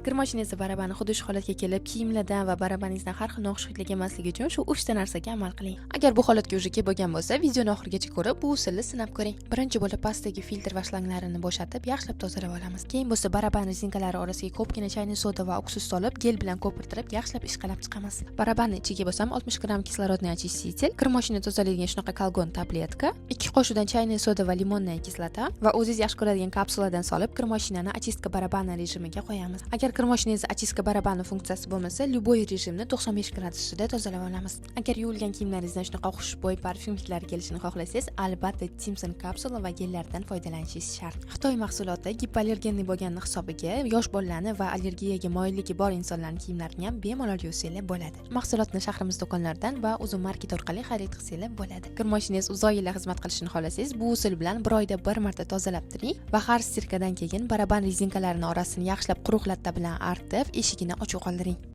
Kir mashinasi barabani xuddi shu holatga kelib, kiyimlardan va barabaningizdan har xil noxush hidlar kelmasligi uchun shu uchta narsaga amal qiling. Agar bu holatga уже kelib bo'lgan bo'lsa, videoni oxirigacha ko'rib, bu usulni sinab ko'ring. Birinchi bo'lib pastdagi filtr va shlanglarini bo'shatib, yaxshilab tozalab olamiz. Keyin bo'lsa baraban rezinkalari orasiga ko'pgina чайный soda va уксус solib, gel bilan ko'pirtirib, yaxshilab ishqalab chiqamiz. Barabanni ichiga bo'lsam 60 gramm кислородный очиститель, kir mashina tozalaydigan shunaqa Kalgon tabletka, 2 qoshiqdan чайный soda va лимонная кислота va o'zingiz yaxshi ko'radigan kapsuladan solib, kir mashinani очистка барабана rejimiga qo'yamiz. Agar kir mashinangizda очистка барабана funksiyasi bo'lmasa, любой rejimni 95 gradusida tozalab olamiz. Agar yuvilgan kiyimlaringizdan shunaqa xushbo'y parfyum hidlari kelishini xohlasangiz, albatta Timson kapsula va gellardan foydalanishingiz shart. Xitoy mahsuloti гипоаллергенный bo'lgani hisobiga yosh bolalarni va allergiyaga moyilligi bor insonlarning kiyimlarini ham bemalol yuvsanglar bo'ladi. Mahsulotni shahrimiz do'konlaridan va Uzum Market orqali xarid qilsanglar bo'ladi. Kir mashinangiz uzoq yillar xizmat qilishini xohlasangiz, bu usul bilan bir oyda bir marta tozalab turing va har стирка dan keyin baraban rezinkalarini orasini yaxshilab quruq latta bilan artib, eshigini ochiq qoldiring.